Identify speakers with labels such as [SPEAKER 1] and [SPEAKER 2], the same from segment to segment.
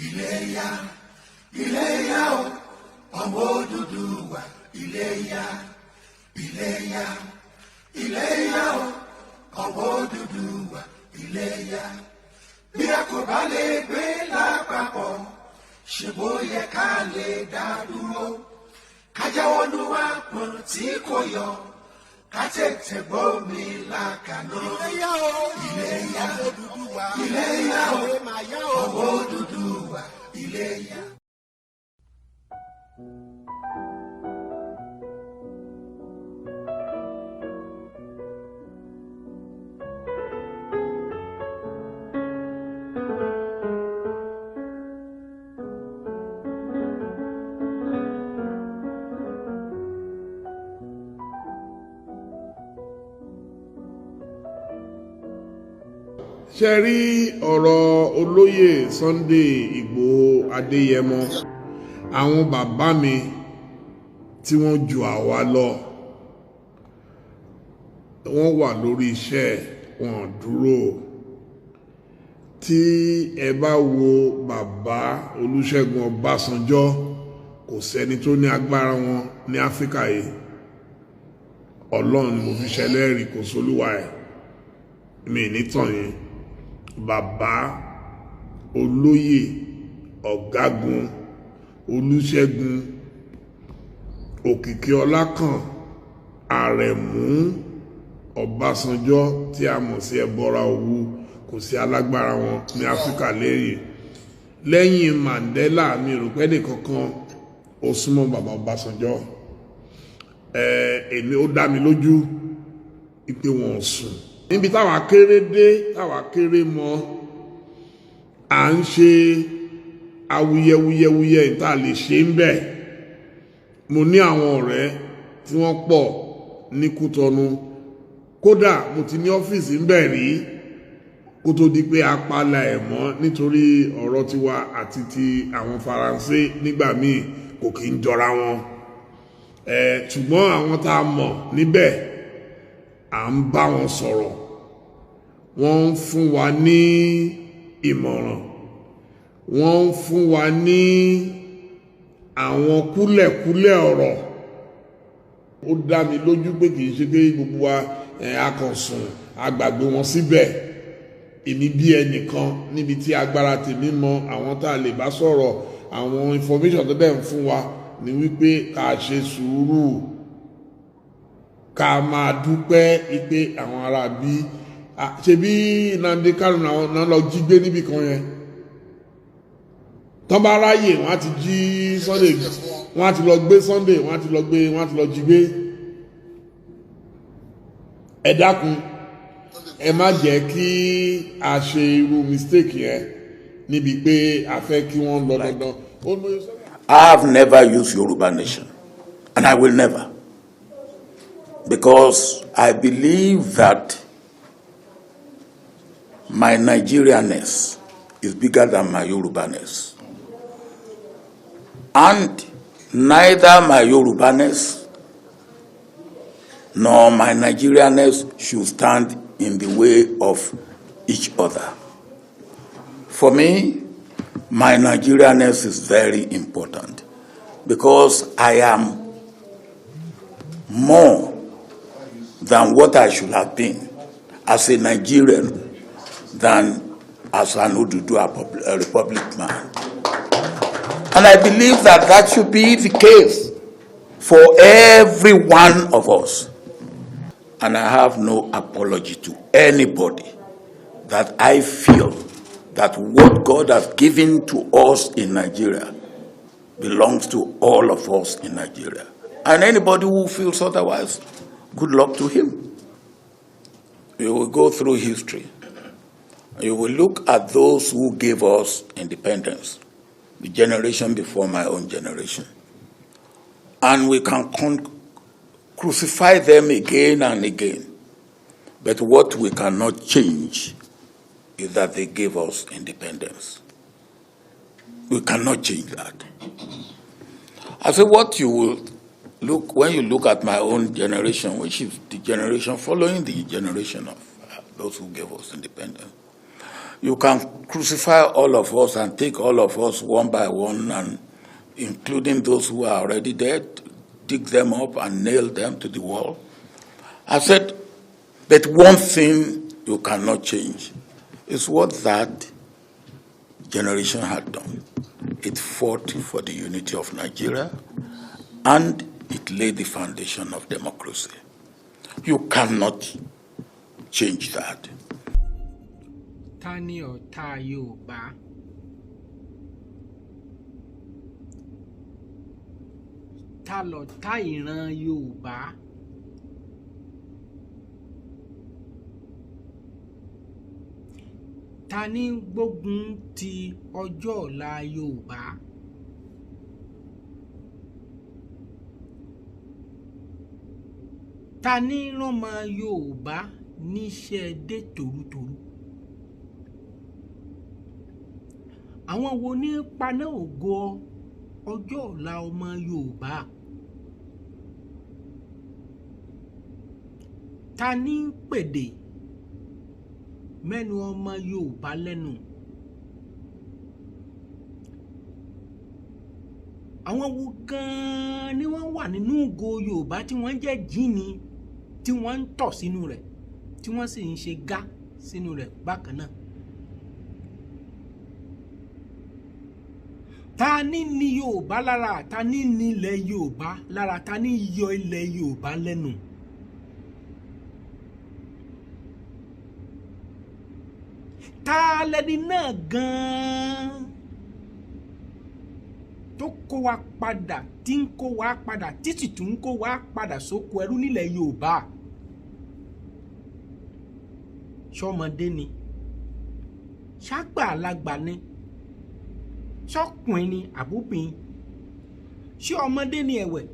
[SPEAKER 1] Iléyá, Iléyá o, ọmọ Odùduwà, Iléyá, Iléyá, Iléyá o, ọmọ Odùduwà, Iléyá. Bí a kò bá lè gbé lápapọ̀, ṣe bó yẹ ká lè dá dúró. Ká jáwọ́ nínú àpọ̀n tí kò yọ̀, ká tètè gbómi lákaná.
[SPEAKER 2] Iléyá o,
[SPEAKER 1] Iléyá,
[SPEAKER 2] ọmọ Odùduwà,
[SPEAKER 1] Iléyá o,
[SPEAKER 2] ẹ máa yá o.
[SPEAKER 1] Ọmọ Odùduwà, Iléyá.
[SPEAKER 3] Ṣe rí ọ̀rọ̀ olóyè Sunday Ìgbòho Adéyẹmọ, àwọn bàbá mi tí wọ́n ju àwa lọ, wọ́n wà lórí iṣẹ́ wọn dúró. Tí ẹ bá wo bàbá Olúṣẹ́gun Ọbásanjọ́, kò sẹ́ni tó ní agbára wọn ní Áfíríkà yìí. Ọlọ́run ni mo fi ṣẹlẹ́rìí, kò sólúwa ẹ̀ mi nítàn yín. Bàbá olóyè ọ̀gágun Olúṣẹ́gun Òkìkí Ọlákàn Àrẹ̀mú Ọbásanjọ́ tí a mọ̀ sí Ẹbọra Òwu, kò sí alágbára wọn ní Áfíríkà lẹ́yìn lẹ́yìn Mandela. Mi rò pé nìkankan ó súnmọ́ bàbá Ọbásanjọ́. Èmi, ó dá mi lójú pé wọn ò sùn níbi táwa kéré dé, táwa kéré mọ́. À ń ṣe awuyewuyewuye ìta lè ṣe ń bẹ̀. Mo ní àwọn ọ̀rẹ́ tí wọ́n pọ̀ ní Kútọ́nù. Kódà mo ti ní ọ́fíìsì ń bẹ̀ rí kó tó di pé a palẹ̀ ẹ̀ mọ́, nítorí ọ̀rọ̀ tiwa àti ti àwọn Faransé nígbà míì kò kí ń jọra wọn. Ṣùgbọ́n àwọn tá a mọ̀ níbẹ̀, à ń bá wọn sọ̀rọ̀, wọ́n ń fún wa ní ìmọ̀ràn, wọ́n ń fún wa ní àwọn kúlẹ̀kúlẹ̀ ọ̀rọ̀. Ó dá mi lójú pé kì í ṣe pé gbogbo wa a kàn sùn, a gbàgbé wọn síbẹ̀. Èmi bí ẹnìkan, níbi tí agbára tèmi mọ, àwọn tá a lè bá sọ̀rọ̀, àwọn information tó dẹ̀ ń fún wa ni wípé ká ṣe sùúrù, ká máa dúpẹ́ pé àwọn ará bí ṣe bí Nnamdi Kanu náà lọ jí gbé níbì kan yẹn. Tán bá ráyè, wọ́n á ti jí Sunday, wọ́n á ti lọ gbé Sunday, wọ́n á ti lọ gbé, wọ́n á ti lọ jí gbé. Ẹ dákun, ẹ má jẹ́ kí a ṣe irú mistake yẹn níbi pé a fẹ́ kí wọ́n lọ dandan.
[SPEAKER 4] I have never used Yoruba nation, and I will never, because I believe that my Nigerianness is bigger than my Yorubaness. And neither my Yorubaness nor my Nigerianness should stand in the way of each other. For me, my Nigerianness is very important because I am more than what I should have been as a Nigerian than as an Oduduwa Republic man. And I believe that that should be the case for every one of us. And I have no apology to anybody that I feel that what God has given to us in Nigeria belongs to all of us in Nigeria. And anybody who feels otherwise, good luck to him. You will go through history. You will look at those who gave us independence, the generation before my own generation. And we can crucify them again and again. But what we cannot change is that they gave us independence. We cannot change that. I say what you will look when you look at my own generation, which is the generation following the generation of those who gave us independence. You can crucify all of us and take all of us one by one, and including those who are already dead, dig them up and nail them to the wall. I said, but one thing you cannot change is what that generation had done. It fought for the unity of Nigeria and it laid the foundation of democracy. You cannot change that.
[SPEAKER 2] Ta ni ọ̀tá Yorùbá? Ta lọ̀tá ìran Yorùbá? Ta ní ń gbógun ti ọjọ́ ọ̀la Yorùbá? Ta ní ń ránmọ Yorùbá níṣẹ́ dé tòrutòru? Àwọn wo ní ń paná ògo ọjọ́ ọ̀la ọmọ Yorùbá? Ta ní ń pèdè mẹ́nu ọmọ Yorùbá lẹ́nu? Àwọn wo gan-an ni wọ́n wà nínú ògo Yorùbá tí wọ́n ń jẹ́ jíni, tí wọ́n ń tọ̀ sínú rẹ̀, tí wọ́n sì ń ṣe gá sínú rẹ̀ bákan náà? Ta ní ní Yorùbá lára? Ta ní ní ilẹ̀ Yorùbá lára? Ta ní yọ ilẹ̀ Yorùbá lẹ́nu? Ta lẹni náà gan-an tó kó wa padà, tí ń kó wa padà, tí sì tún ń kó wa padà sóko ẹrú nílẹ̀ Yorùbá? Ṣọmọdé ni? Ṣàgbàlagbà ni? Ṣọkùnrin ni àbúbìn? Ṣé ọmọdé ni ẹ̀wẹ̀?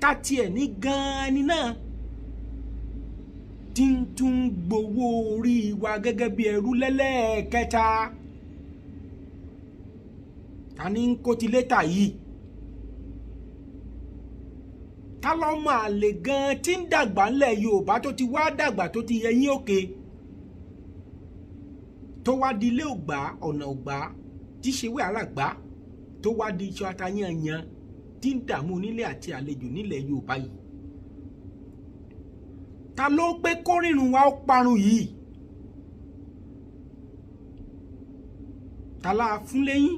[SPEAKER 2] Ta tiẹ̀ ní gan-an ni náà tí ń tún gbowó orí wa gẹ́gẹ́ bí ẹrú lẹ́lẹ́ẹ̀kẹta? Ta ní ń kó ti létà yìí? Ta lọ́mọ àlè gan-an tí ń dàgbà ńlẹ̀ Yorùbá tó ti wá dàgbà tó ti yẹyín òkè, tó wá di ilé ògbà ọ̀nà ògbà tí ṣewé àràgbá, tó wá di iṣu atayanyan tí ń dààmú onílé àti àlejò nílẹ̀ Yorùbá yìí? Ta ló pé kórìrùn wa ó parun yìí? Ta la fún lẹ́yìn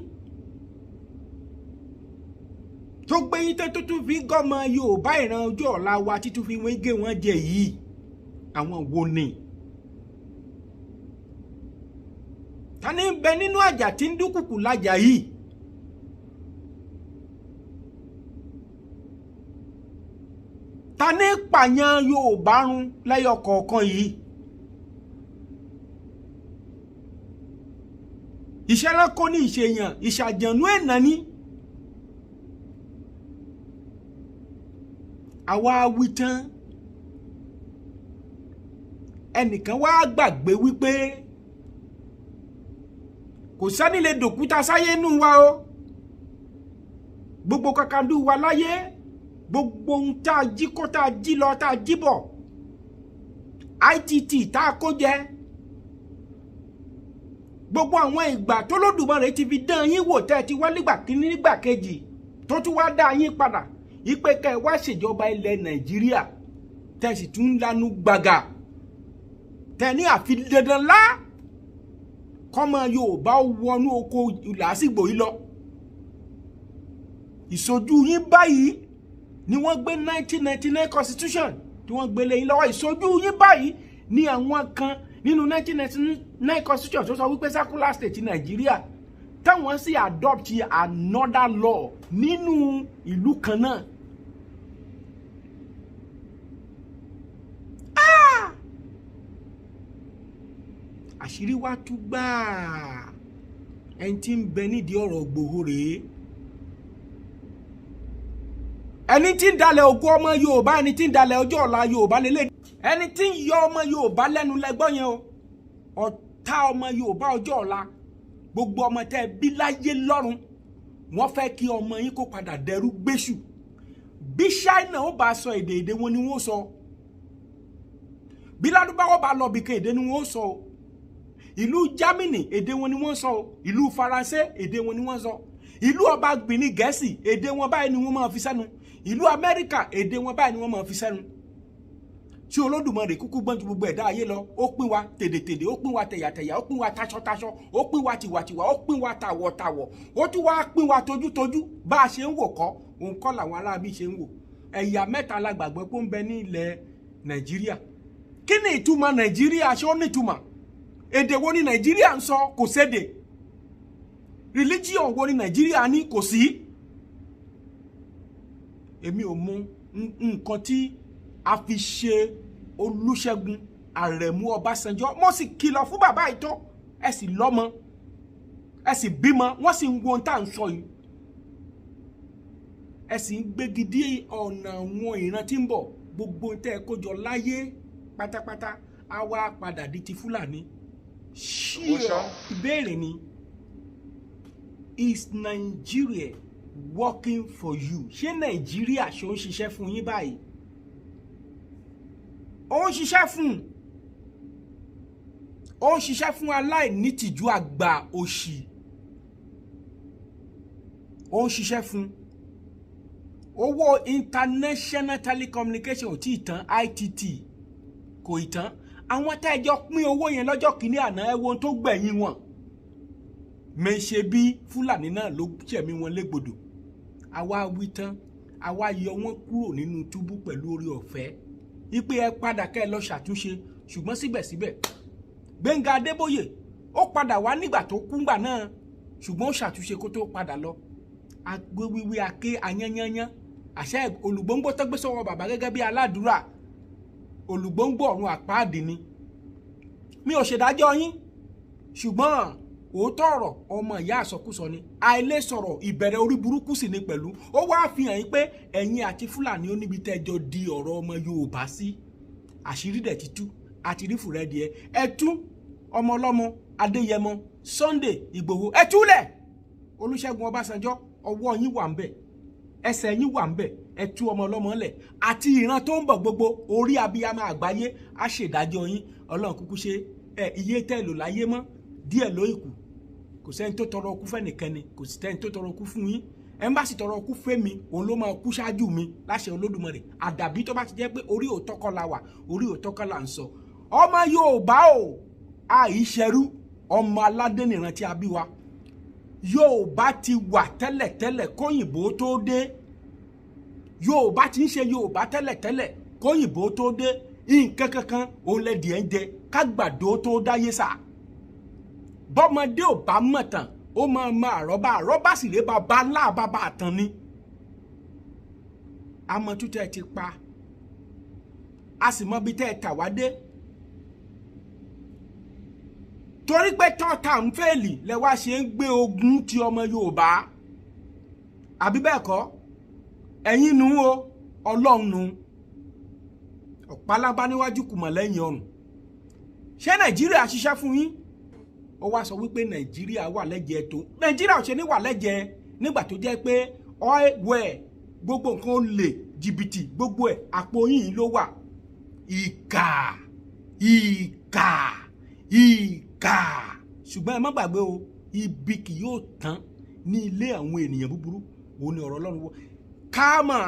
[SPEAKER 2] tó gbẹ́yìn tó tún fi gọ́mọ Yorùbá ìran ojú ọ̀la wa títún fi wọ́n gé wọ́n jẹ yìí? Àwọn wo ni? Ta ní bẹ nínú àjà tí ń dúnkùkù lájà yìí? Ta ní pààyàn Yorùbá run lẹ́yọ kọ̀ọ̀kan yìí? Ìṣẹ́ránkó ní ìṣèyàn, ìṣàjànú ẹ̀nà ni. Àwa wí tán, ẹnìkan wá gbàgbé wípé kò sẹ́ni lè dòkúta sáyé nù wa o. Gbogbo kakandú wa láyé, gbogbo ohun tá a jí kó, tá a jí lọ, tá a jí bọ̀, ITT tá a kó jẹ, gbogbo àwọn ìgbà tó Lódùmarè ti fi dán yín wò tẹ́ ẹ ti wá nígbà kíní nígbà kejì tó tún wá dá yín padà ìpè kẹ́ ẹ wá ṣèjọba ilẹ̀ Nàìjíríà, tẹ́ ẹ sì tún ń lanu gbàgà, tẹ́ ẹ ní àfi dandan lá kọ́mọ Yorùbá wọnú oko làásìgbò yìí lọ. Ìṣojú yín báyìí ni wọ́n gbé 1999 constitution tí wọ́n gbé lé yín lọ́wọ́. Ìṣojú yín báyìí ni àwọn kan nínú 1999 constitution tó sọ wípé secular state Nàìjíríà, táwọn sì adopt another law nínú ìlú kan náà. Àṣírí wá tú gbáà, ẹni tí ń bẹ nídìí ọ̀rọ̀ Ìgbòho rèé, ẹni tí ń dalẹ̀ ògo ọmọ Yorùbá, ẹni tí ń dalẹ̀ ọjọ́ ọ̀la Yorùbá lélẹ̀, ẹni tí ń yọ ọmọ Yorùbá lẹ́nu lẹ́gbọ́n yẹn o, ọ̀tá ọmọ Yorùbá ọjọ́ ọ̀la, gbogbo ọmọ tẹ́ bí láyé lọ́run, wọ́n fẹ́ kí ọmọ yín kó padà dẹrú gbéṣù. Bí Ṣáínà ó bá sọ èdè èdè wọn ni wọ́n sọ, Bí Lárúbáwá bá lọ bìkan, èdè ni wọ́n sọ o. Ìlú Germany, èdè wọn ni wọ́n sọ o. Ìlú Faransé, èdè wọn ni wọ́n sọ. Ìlú ọba gbìnrín Gẹ̀ẹ́sì, èdè wọn báyìí ni wọ́n máa fi sẹ́nu. Ìlú Amẹ́ríkà, èdè wọn báyìí ni wọ́n máa fi sẹ́nu. Tí Olódùmarè kúkú gbọ́n ju gbogbo ẹ̀dá ayé lọ, ó pín wa tèdètèdè, ó pín wa tẹ̀yàtẹ̀yà, ó pín wa taṣọtaṣọ, ó pín wa tìwàtìwà, ó pín wa tàwọ̀tàwọ̀, ó tún wá pín wa tójútójú. Bá a ṣe ń wò kọ́ òun kọ́ làwọn aráabí ṣe ń wò. Ẹ̀yà mẹ́ta la gbàgbọ́ pé ó ń bẹ ní ilẹ̀ Nàìjíríà. Kí ni ìtumọ̀ Nàìjíríà? Ṣé ó nítumọ̀? Èdè wo ni Nàìjíríà ń sọ? Kò sédè. Religion wo ni Nàìjíríà ní? Kò sí. Èmi ò mọ nǹkan tí a fi ṣe Olúṣẹ́gun Àrẹ̀mú Ọbásanjọ́. Mo sì kìlọ̀ fún bàbá ìtọ́. Ẹ sì lọ́mọ, ẹ sì bímọ, wọ́n sì ń wo ohun tá à ń sọ yìí. Ẹ sì ń gbégi dí ọ̀nà àwọn ìran tí ń bọ̀. Gbogbo tẹ́ ẹ kó jọ láyé pátápátá á wá padà di ti Fúlàní. Ṣíọ ìbéèrè ni, is Nigeria working for you? Ṣé Nàìjíríà ṣó ń ṣiṣẹ́ fún yín báyìí? Ó ń ṣiṣẹ́ fún, ó ń ṣiṣẹ́ fún aláìnítìjú àgbà òṣì. Ó ń ṣiṣẹ́ fún. Owó international telecommunication ò tí ì tán, ITT kò ì tán. Àwọn tá ẹ jọ pín owó yẹn lọ́jọ́ kìíní àná, ẹ wo ohun tó gbẹ̀yìn wọn. Mẹ́ṣe bí Fúlàní náà ló ṣẹ̀mí wọn légbodò. Àwa wí tán, àwa yọ wọ́n kúrò nínú túbú pẹ̀lú orí ọ̀fẹ́ ipe ẹ padà kẹ́ ẹ lọ ṣàtúnṣe. Ṣùgbọ́n síbẹ̀síbẹ̀, Gbẹ́ngà Adébóyè ó padà wá nígbà tó kú ngbà náà, ṣùgbọ́n ó ṣàtúnṣe kó tó padà lọ. Agbéwíwí aké ayányányán àṣẹ olùgbòǹgbò tó gbé sọ́wọ́ bàbá gẹ́gẹ́ bí aládùúrà, olùgbòǹgbò ọ̀run àpáàdì ni. Mi ò ṣèdájọ́ yín, ṣùgbọ́n òótọ́ ọ̀rọ̀ ọmọ ìyá àsọkúsọ ni. Àìlè sọ̀rọ̀ ìbẹ̀rẹ̀ orí burúkú sì ni pẹ̀lú. Ó wá fi hàn yín pé ẹ̀yin àti Fúlàní ó níbi tẹ́jọ di ọ̀rọ̀ ọmọ Yorùbá sí. Àṣírí dẹ̀ ti tú àti rí fùrẹ́dìẹ. Ẹ tú ọmọ ọlọ́mọ Adéyẹmọ Sunday Ìgbòho, ẹ túlẹ̀. Olúṣẹ́gun Ọbásanjọ́, ọwọ́ yín wà ń bẹ̀, ẹsẹ̀ yín wà ń bẹ̀. Ẹ tú ọmọ ọlọ́mọ lẹ̀ àti ìran tó ń bọ̀. Gbogbo orí abiyamọ àgbáyé á ṣèdájọ́ yín. Ọlọ́run kúkú ṣe ẹ iye tẹ́ lò láyé mọ́ díẹ̀ ló ìkù. Kò sẹ́ni tó tọrọ ọkú fẹ́nìkẹ́ni, kò sì sẹ́ni tó tọrọ ọkú fún yín. Ẹ ń bá sì tọrọ ọkú fẹ́mi, òun ló máa kú ṣáájú mi láṣẹ Olódùmarè. Àdàbí tó bá ti jẹ́ pé orí òótọ́ kọ́ la wà, orí òótọ́ kọ́ là ń sọ. Ọmọ Yorùbá o, àìṣerú ọmọ aládé nìran tí a bí wa. Yorùbá ti wà tẹ́lẹ̀tẹ́lẹ̀ kóyìnbó tó dé. Yorùbá ti ń ṣe Yorùbá tẹ́lẹ̀tẹ́lẹ̀ kóyìnbó tó dé. Nǹkan kankan òun lẹ́dìí ẹ̀ ń jẹ kágbàdo tó dáyé sà. Bọ́mọdé ò bá mọ̀ tán, ó máa ma àrọ́bá. Àrọ́bá sì rè, bàbá ńlá bàbá àtàn ni. Àmọ́ tútẹ́ ti pa, a sì mọ ibi tẹ́ ẹ tà wá dé, torí pé tọ́ta ń fèlì lẹ wá ṣe ń gbé ogun ti ọmọ Yorùbá, àbí bẹ́ẹ̀ kọ́? Ẹ̀yin nu o, Ọlọ́run nu ọ̀pálábá níwájú, kùmọ̀ lẹ́yìn ọrùn. Ṣé Nàìjíríà ṣiṣẹ́ fún yín? Ó wá sọ wípé Nàìjíríà wà lẹ́jẹ̀ẹ́ tó. Nàìjíríà ò ṣe ní wà lẹ́jẹ̀ẹ́ nígbà tó jẹ́ pé oil well, gbogbo nǹkan ó lè jìbìtì, gbogbo ẹ̀ àpò yín ló wà. Ìkà, ìkà, ìkà! Ṣùgbọ́n ẹ má gbàgbé o, ibi kì yóò tán ní ilé àwọn ènìyàn búburú. Òun ni ọ̀rọ̀ Ọlọ́run wọ. Karma,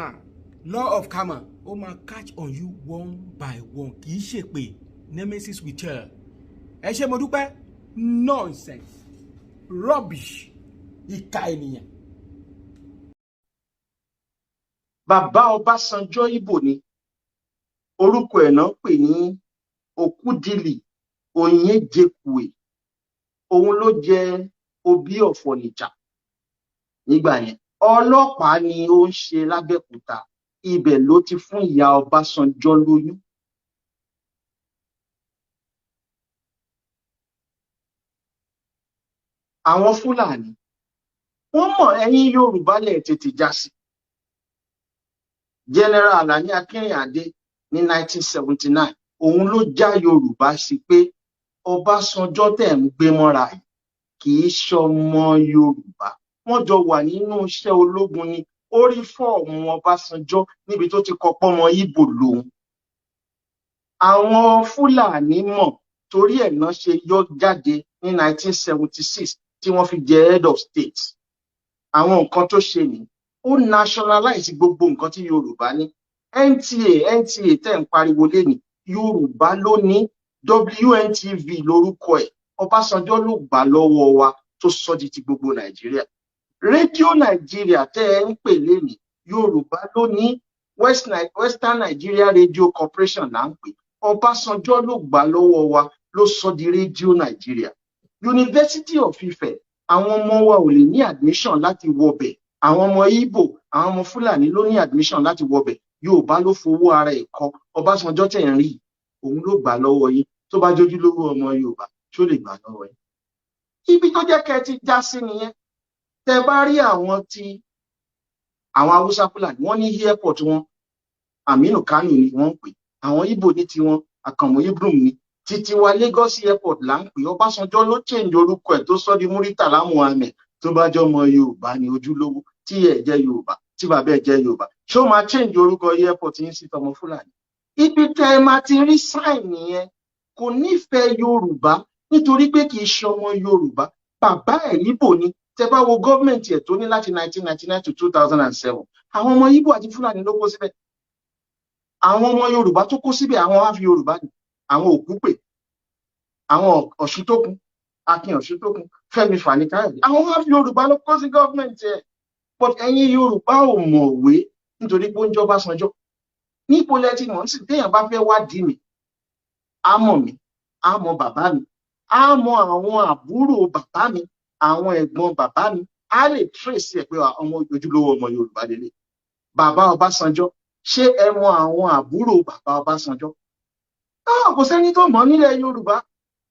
[SPEAKER 2] law of karma, ó máa catch on you one by one. Kì í ṣèpè, nemesis will tell. Ẹ ṣé, mo dúpẹ́. Nonsense, rubbish, ìkà ènìyàn.
[SPEAKER 5] Bàbá Ọbásanjọ́, Ìbò ni. Orúkọ ẹ̀ náà ń pè ní Okwudili Onyejekwe. Òun ló jẹ Obi of Onitsha nígbà yẹn. Ọlọ́pàá ni ó ń ṣe lábẹ́òkúta. Ibẹ̀ ló ti fún ìyá Ọbásanjọ́ lóyún. Àwọn Fúlàní wọ́n mọ̀, ẹ̀yin Yorùbá lẹ̀ tètè já sí. General Alani Akínrìnàdé ní 1979, òun ló já Yorùbá sí pé Ọbásanjọ́ tẹ̀ ń gbé mọ́ra yìí kì í ṣọmọ Yorùbá. Wọ́n jọ wà nínú iṣẹ́ ológun ni. Ó rí fọ́ọ̀mù Ọbásanjọ́ níbi tó ti kọ pọ́mọ Ìgbò lòun. Àwọn Fúlàní mọ̀, torí ẹ̀ náà ṣe yọ jáde ní 1976 tí wọ́n fi jẹ head of state. Àwọn nǹkan tó ṣe ní, ó nationalize gbogbo nǹkan tí Yorùbá ní. NTA, NTA tẹ́ ń pariwo lẹ́nìí, Yorùbá ló ní. WNTV lórúkọ ẹ̀. Ọbásanjọ́ ló gbà lọ́wọ́ wa tó sọ di ti gbogbo Nàìjíríà. Rédíò Nàìjíríà tẹ́ ẹ ń pè lẹ́nìí, Yorùbá ló ní. Western Nigeria Radio Corporation là ń pè. Ọbásanjọ́ ló gbà lọ́wọ́ wa ló sọ di Rédíò Nàìjíríà. University of Ife, àwọn ọmọ wa ò lè ní admission láti wọbẹ̀. Àwọn ọmọ Ìgbò, àwọn ọmọ Fúlàní ló ní admission láti wọbẹ̀. Yorùbá ló fowó ara ẹ̀ kọ́. Ọbásanjọ́ tẹ̀ ń rí, òun ló gbà lọ́wọ́ yín. Tó bá jójúlówó ọmọ Yorùbá, ṣó lè gbà lọ́wọ́ yín? Ibi tó jẹ́ kẹ́ ẹ ti já sí nìyẹn. Tẹ́ bá rí àwọn tí àwọn Haúsá, Fúlàní, wọ́n ní airport wọn, Aminu Kano ni wọ́n ń pè. Àwọn Ìgbò ní tiwọn, Àkànmú Ibrahim ní títí wa. Lagos Airport là ń pè. Ọbásanjọ́ ló change orúkọ ẹ̀ tó sọ di Muritala Muhammed. Tó bá jẹ́ ọmọ Yorùbá ní ojúlówó, tí ẹ jẹ́ Yorùbá, tí bàbá ẹ jẹ́ Yorùbá, ṣó máa change orúkọ airport yín sí tọmọ Fúlàní? Ibi tẹ́ ẹ máa ti rí sign nìyẹn. Kò nífẹ̀ẹ́ Yorùbá nítorí pé kì í ṣe ọmọ Yorùbá. Bàbá ẹ̀ Ìgbò ni. Tẹ́ bá wo gọ́ọ̀mẹ̀ntì ẹ̀ tó ní láti 1999 to 2007, àwọn ọmọ Ìgbò àti Fúlàní ló kó síbẹ̀. Àwọn ọmọ Yorùbá tó kó síbẹ̀, àwọn wá fi Yorùbá ni àwọn Òkúpè, àwọn Ọ̀ṣuntókun, Akin Ọ̀ṣuntókun, Fẹ́mi Fani Káyọ̀dé, àwọn wá fi Yorùbá ló kó sí gọ́ọ̀mẹ̀ntì ẹ̀. But ẹ̀yin Yorùbá ò mọ̀wé nítorí pé ó ń jẹ́ Ọbásanjọ́. Níbo lẹ ti mọ̀ sí? Téèyàn bá fẹ́ wádìí mi, á mọ̀ mí, á mọ̀ bàbá mi, á mọ̀ àwọn àbúrò bàbá mi, àwọn ẹ̀gbọ́n bàbá mi, á lè trace ẹ̀ pé ọmọ ojúlówó ọmọ Yorùbá lélẹ̀. Bàbá Ọbásanjọ́, ṣé ẹ mọ̀ àwọn àbúrò bàbá Ọbásanjọ́? Ah, kò sẹ́ni tó mọ̀ nílẹ̀ Yorùbá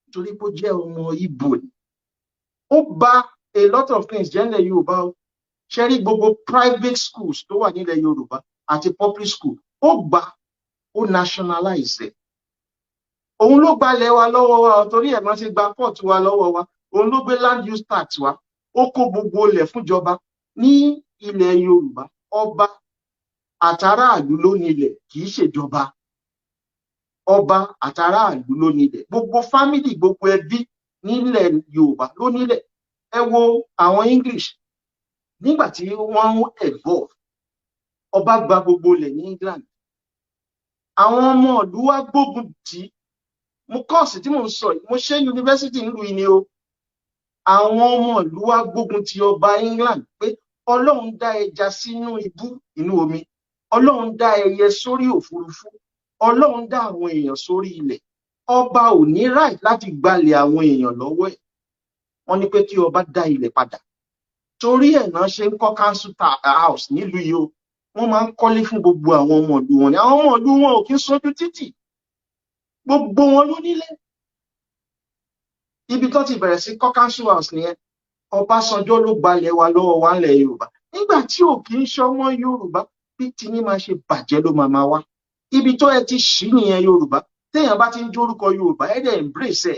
[SPEAKER 5] nítorí pé ó jẹ́ ọmọ Ìgbò ni. Ó bà a lot of things jẹ́ nílẹ̀ Yorùbá o. Ṣe rí gbogbo private schools tó wà nílẹ̀ Yorùbá àti public school, ó gbà, ó nationalize ẹ̀. Òun ló gbalẹ̀ wa lọ́wọ́ wa, torí ẹ̀ máa ṣe gba port wa lọ́wọ́ wa. Òun ló gbé land use tax wa. Ó kó gbogbo ilẹ̀ fúnjọba ní ilẹ̀ Yorùbá. Ọba àtàráàlú ló nílẹ̀, kì í ṣèjọba. Ọba àtàráàlú ló nílẹ̀. Gbogbo family, gbogbo ẹbí nílẹ̀ Yorùbá ló nílẹ̀. Ẹ wo àwọn English nígbà tí wọ́n ń evolve, ọba gba gbogbo ilẹ̀ ní England. Àwọn ọmọ ìlú wa gbógun tì í. Mo course tí mò ń sọ yìí, mo ṣe yunifásitì nílùú yìí ni o. Àwọn ọmọ ìlú wa gbógun ti ọba England pé Ọlọ́run dá ẹja sínú ibú inú omi, Ọlọ́run dá ẹyẹ sórí òfurufú, Ọlọ́run dá àwọn èèyàn sórí ilẹ̀, ọba ò ní right láti gbalẹ̀ àwọn èèyàn lọ́wọ́ ẹ̀. Wọ́n ní pé kí ọba dá ilẹ̀ padà. Torí ẹ̀ náà ṣe ń kọ́ council house nílùú yìí o. Wọ́n máa ń kọ́lé fún gbogbo àwọn ọmọ ìlú wọn ni. Àwọn ọmọ ìlú wọn ò kí ń sójú títì, gbogbo wọn ló nílé. Ibi tó ti bẹ̀rẹ̀ sí kọ́ council house nìyẹn. Ọbásanjọ́ ló gbalẹ̀ wa lọ́wọ́ wa ńlẹ̀ Yorùbá nígbà tí ò kí ń ṣọmọ Yorùbá. Bí tiyín máa ṣe bàjẹ́ ló máa máa wá. Ibi tó ẹ ti ṣí nìyẹn. Yorùbá, téèyàn bá ti ń jórúkọ Yorùbá, ẹ dẹ̀ embrace ẹ.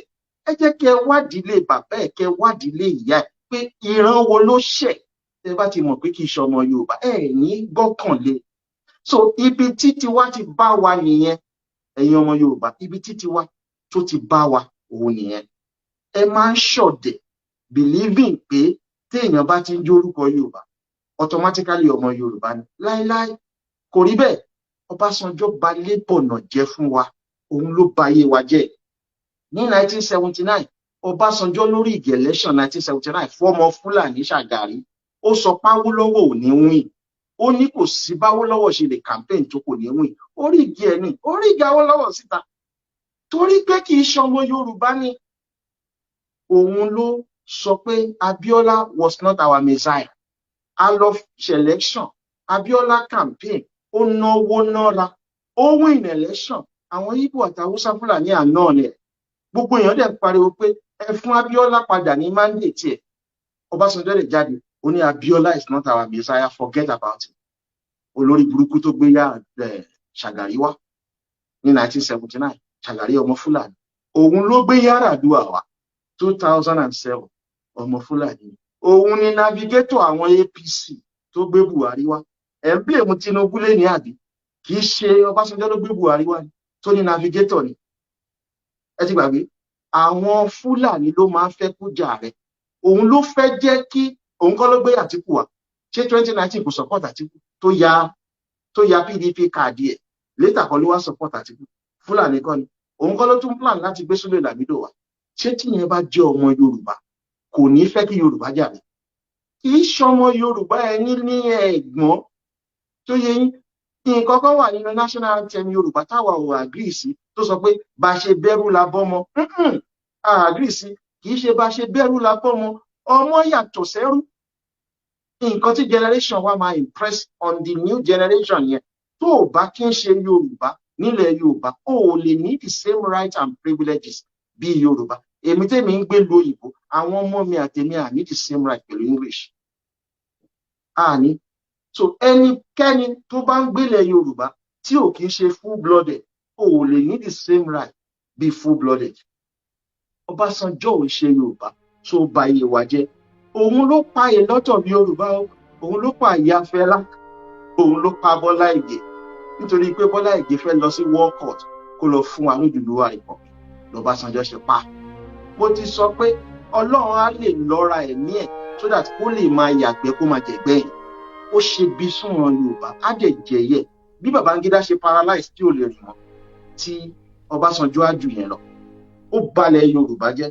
[SPEAKER 5] Ẹ jẹ́ kẹ́ wádìí lé bàbá ẹ, kẹ́ wádìí lé ìyá ẹ pé ìran wo ló ṣẹ̀. Tẹ́ bá ti mọ̀ pé kì í ṣọmọ Yorùbá, ẹ ní gbọ́kànlé. So ibi títí wa ti bá wa nìyẹn, ẹ̀yin ọmọ Yorùbá. Ibi títí wa tó ti bá wa òun nìyẹn. Ẹ máa ń ṣọ̀dẹ̀, believing pé téèyàn bá ti ń jórúkọ Yorùbá, automatically ọmọ Yorùbá ni. Láéláé, kò rí bẹ́ẹ̀. Ọbásanjọ́ balẹ̀ bọ̀nà jẹ́ fún wa, òun ló ba ayé wa jẹ́. Ní 1979, Ọbásanjọ́ lórí ìgè election 1979 fọmọ Fúlàní Ṣàgàrí. Ó sọ pÁwólọ́wọ̀ ò ní win. Ó ní kò sí báwólọ́wọ̀ ṣe lè campaign tó, kò ní win. Orí igi ẹ̀ ní orí igi Awólọ́wọ̀ síta torí pé kì í ṣọmọ Yorùbá ni. Òun ló sọ pé Abiola was not our messiah. A lọ election, Abiola campaign, ó náwó nára, ó win election. Àwọn Ìgbò àti Haúsá, Fúlàní àná ni ẹ. Gbogbo èèyàn dẹ̀ pariwo pé ẹ fún Abiola padà ní mandate ẹ̀. Ọbásanjọ́ lè jáde, ó ní Abiola is not our messiah, forget about it. Olórí burúkú tó gbé yá Ṣàgàrí wá ní 1979, Ṣàgàrí ọmọ Fúlàní, òun ló gbé Yar'Adua wá 2007, ọmọ Fúlàní. Òun ni navigator àwọn APC tó gbé Buhari wá. Ẹ̀ ń blame Tinubu lé ní àbí kì í ṣe Ọbásanjọ́ ló gbé Buhari wá ni? Tó ní navigator ni. Ẹ ti gbàgbé, àwọn Fúlàní ló máa ń fẹ́ kó jà rẹ̀. Òun ló fẹ́ jẹ́ kí òun kọ́ ló gbé Àtìkù wá. Ṣé 2019 kò support Àtìkù tó ya PDP káàdì ẹ̀ later kọ́ ló wá support Àtìkù? Fúlàní kọ́ ni? Òun kọ́ ló tún plan láti gbé Súlè Làmídò wá? Ṣé tíyẹn bá jẹ́ ọmọ Yorùbá, kò ní fẹ́ kí Yorùbá jà ní? Kì í ṣọmọ Yorùbá. Ẹni ní ẹ̀gbọ́n tó yẹ yín, nǹkan kan wà nínú national anthem Yorùbá táwa ò agree sí, tó sọ pé bá a ṣe bẹ́rù la bọ́mọ. A agree sí. Kì í ṣe bá a ṣe bẹ́rù la bọ́mọ, ọmọ yàtọ̀ sẹ́rú. Nǹkan tí generation wa máa impress on the new generation yẹn, tó o bá kí ń ṣe Yorùbá nílẹ̀ Yorùbá, o ò lè ní the same rights and privileges bí Yorùbá. Èmi tèmi ń gbé lu òyìnbó, àwọn ọmọ mi àtèmi à ní the same right pẹ̀lú English àní. So ẹnikẹ́ni tó bá ń gbélẹ̀ Yorùbá tí ò kí ń ṣe full blooded, o ò lè ní the same right bí full blooded. Ọbásanjọ́ ò ṣe Yorùbá, tó ba iye wa jẹ́. Òun ló pa a lot of Yorùbá o. Òun ló pa ìyá Fẹlá, òun ló pa Bọ́lá Ìgè, nítorí pé Bọ́lá Ìgè fẹ́ lọ sí war court kó lọ fún wa lójúlówó àìpọ̀ lọ́básanjọ́ ṣe pa. Mo ti sọ pé Ọlọ́run á lè lọ́ra ẹ̀mí ẹ̀ so that kó lè máa yàgbẹ́, kó máa jẹ̀gbẹ́ yìí. Ó ṣe bí súnmọ́ Yorùbá, á dẹ̀ jẹ̀yẹ bí Babangida ṣe paralyze tí ò lè rìn mọ́, tí Ọbásanjọ́ á jù yẹn lọ. Ó balẹ̀ Yorùbá jẹ́.